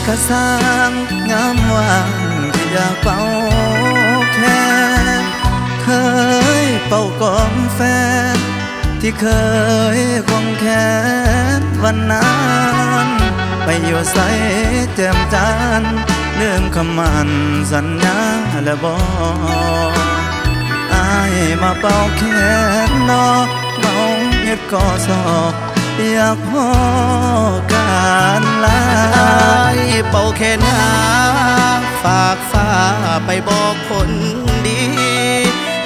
ກະຊ່າງ ຍາມວ່າງທີ່ຢາກເປົ່າແຄນ ເຄີຍເປົ່າກອງແຟນ ທີ່ເຄີຍຄວງແຂນວັນນັ້ນ ໄປຢູ່ໃສແຈ່ມຈັນ ລືມຄຳໝັ້ນສັນຍາແລ້ວບໍ? ອ້າຍມາເປົ່າແຄນນອກ ເມົາເຮັດກໍຊອກ ຢາກພໍ້ການລາ. ອ້າຍເປົ່າແຄນຫາ ຝາກຟ້າໄປບອກຄົນດີ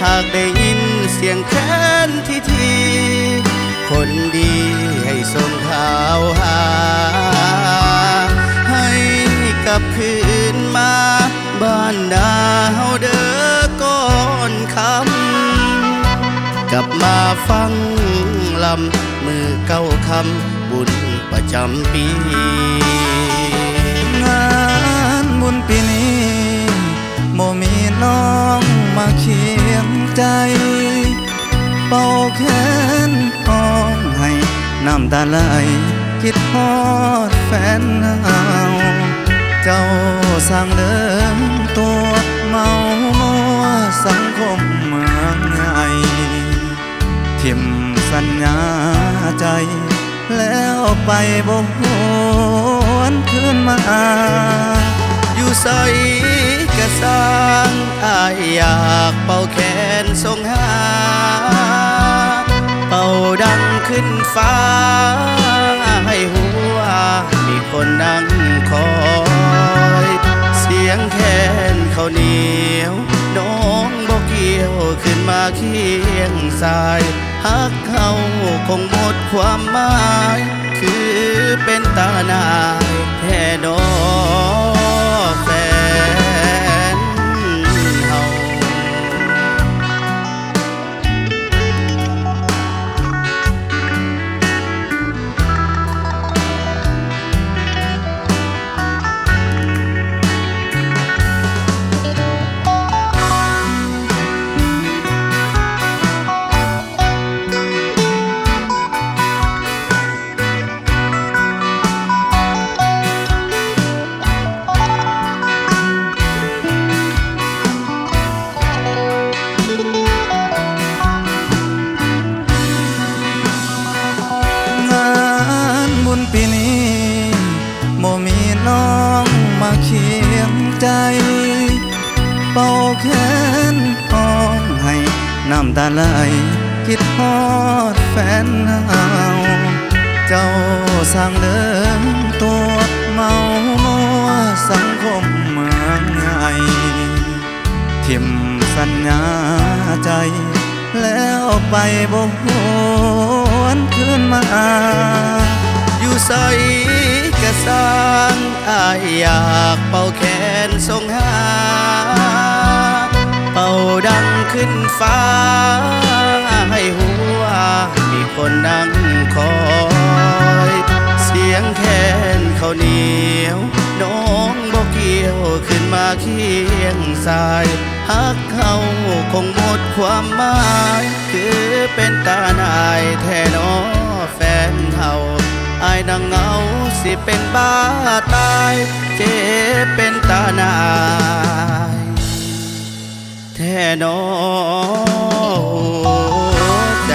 ຫາກໄດ້ຍິນສຽງແຄນທີໆ ຄົນດີໃຫ້ສົ່ງຂ່າວຫາ ໃຫ້ກັບຄືນມາ ບ້ານນາເຮົາເດີກ່ອນຄ່ຳ ກັບມາຟັງລຳ ມື້ເກົ້າຄ່ຳບຸນປະຈຳປີ. ງານບຸນປີນີ້ ບໍ່ມີນ້ອງມາຄຽງໃຈ ເປົ່າແຄນຮ້ອງໄຫ້ ນ້ຳຕາໄຫຼຄິດຮອດແຟນເຮົາ ເຈົ້າຊ່າງເດີນຕົວະ ເມົາມົວສັງຄົມເມືອງໃຫຍ່ ຖິ້ມສັນຍາໃຈ ແລ້ວໄປບໍ່ຫວນຄືນມາ ຢູ່ໃສກະຊ່າງ ອ້າຍຢາກເປົ່າແຄນສົ່ງຫາ ເປົ່າດັງຂຶ້ນຟ້າໃຫ້ຮູ້ວ່າ ມີຄົນນັ່ງຄອຍ ສຽງແຄນເຂົ້າໜຽວ ນ້ອງບໍ່ກ່ຽວ ຄືນມາຄຽງສາຍ ຮັກເຮົາຄົງໝົດຄວາມໝາຍ ຄືເປັນຕາໜ່າຍແທ້ນໍແຟນເຮົາ. ງານບຸນປີນີ້ ບໍ່ມີນ້ອງມາຄຽງໃຈ ເປົ່າແຄນຮ້ອງໄຫ້ ນ້ຳຕາໄຫຼຄິດຮອດແຟນເຮົາ ເຈົ້າຊ່າງເດີນຕົວະ ເມົາມົວສັງຄົມເມືອງໃຫຍ່ ຖິ້ມສັນຍາໃຈ ແລ້ວໄປບໍ່ຫວນຄືນມາ ຢູ່ໃສກະຊ່າງ ອ້າຍຢາກເປົ່າແຄນສົ່ງຫາ ເປົ່າດັງຂຶ້ນຟ້າໃຫ້ຮູ້ວ່າ ມີຄົນນັ່ງຄອຍ ສຽງແຄນເຂົ້າໜຽວ ນ້ອງບໍ່ກ່ຽວ ຄືນມາຄຽງສາຍ ຮັກເຮົາຄົງໝົດຄວາມໝາຍ ຄືເປັນຕາໜ່າຍແທ້ນໍແຟນເຮົາ ອ້າຍນັ່ງເຫງົາ ຊິເປັນບ້າຕາຍ ເຈັບເປັນຕາໜ່າຍແທ້ນໍຫົວໃຈ.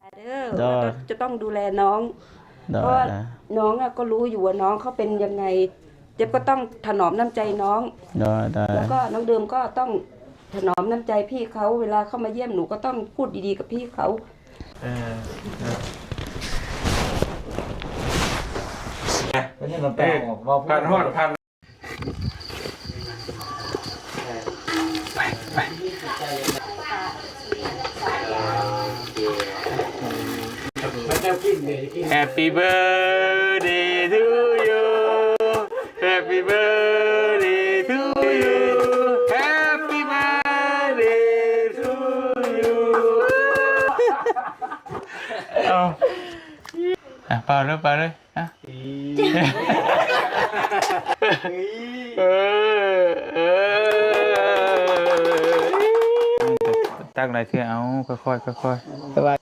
Father โดย ว่าจะต้องดูแลน้อง โดย เพราะว่า โดย น้องอะก็รู้อยู่ว่าน้องเขาเป็นยังไง เจ๊ยบก็ต้องถนอมน้ำใจน้อง โดย โดย แล้วก็น้องเดิมก็ต้องถนอมน้ำใจพี่เขา เวลาเขามาเยี่ยมหนูก็ต้องพูดดีๆกับพี่เขา เออ เออ ไปนี่มันแปลกออก เว้า ผ่านฮอด ผ่าน Happy birthday to you. Happy birthday ເອົາເລີຍ ໄປເລີຍ ຮະ ເອີ ເອີ ຕັກຫຼາຍເທື່ອ ເອົາ ຄ່ອຍໆ ຄ່ອຍໆ ສະບາຍ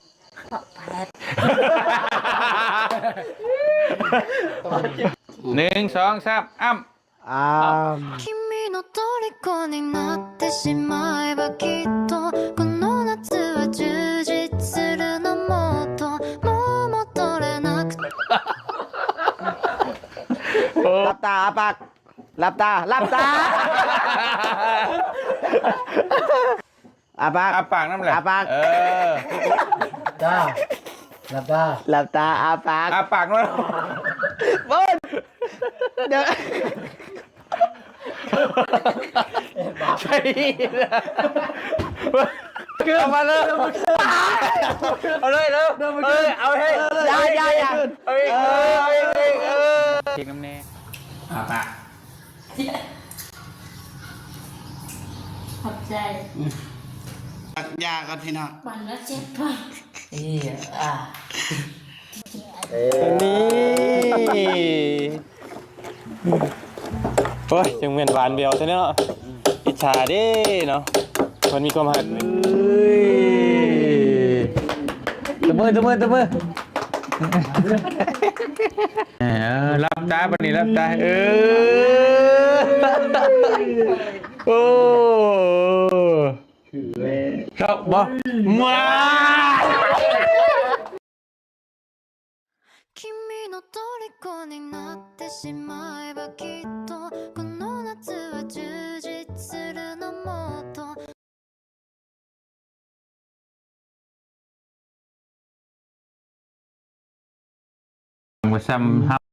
ໜຶ່ງ ສອງ ສາມ ອ້ຳ ອ້ຳ 君の虜になってしまえばきっとこの夏は充実するのもっともう戻れなく ຫຼັບຕາ ອ້າປາກ ຫຼັບຕາ ຫຼັບຕາ ອ້າປາກ ອ້າປາກນຳແຫຼະ ອ້າປາກ ເອີ ຕາ ຫຼັບຕາ ຫຼັບຕາ ອ້າປາກ ອ້າປາກນຳ ໂອ້ຍ ດຽວ ໃສ່ ເອົາມາເລີຍ ເອົາເລີຍເດີ ເອີ ເອົາໃຫ້ ຢ່າ ຢ່າ ຢ່າ ເອົາອີກ ເອີ ເອົາອີກ ເອີ ເອີ ເຈັບນຳແນ່ ອ້າປາກ ຂອບໃຈ ອືມ ພັກຢາກ່ອນພີ່ນ້ອງ ວັນລະເຈັດພັນ ເອີ ອ່າ ນີ້ ໂອ້ຍ ຈັ່ງແມ່ນຫວານແຫວວແທ້ເນາະ ອິດສາເດ້ເນາະ ເພິ່ນມີຄວາມຮັກ ເອີຍ ຕົບມື ຕົບມື ຕົບມື ເອີ ຫຼັບຕາ ບັດນີ້ຫຼັບຕາ ເອີ ໂອ້ ເຈົ້າບໍ່ ວ້າຍ 君の虜になってしまえばきっとこの夏は充実するのもっと ບໍ່ຊ່ຳເຮົາ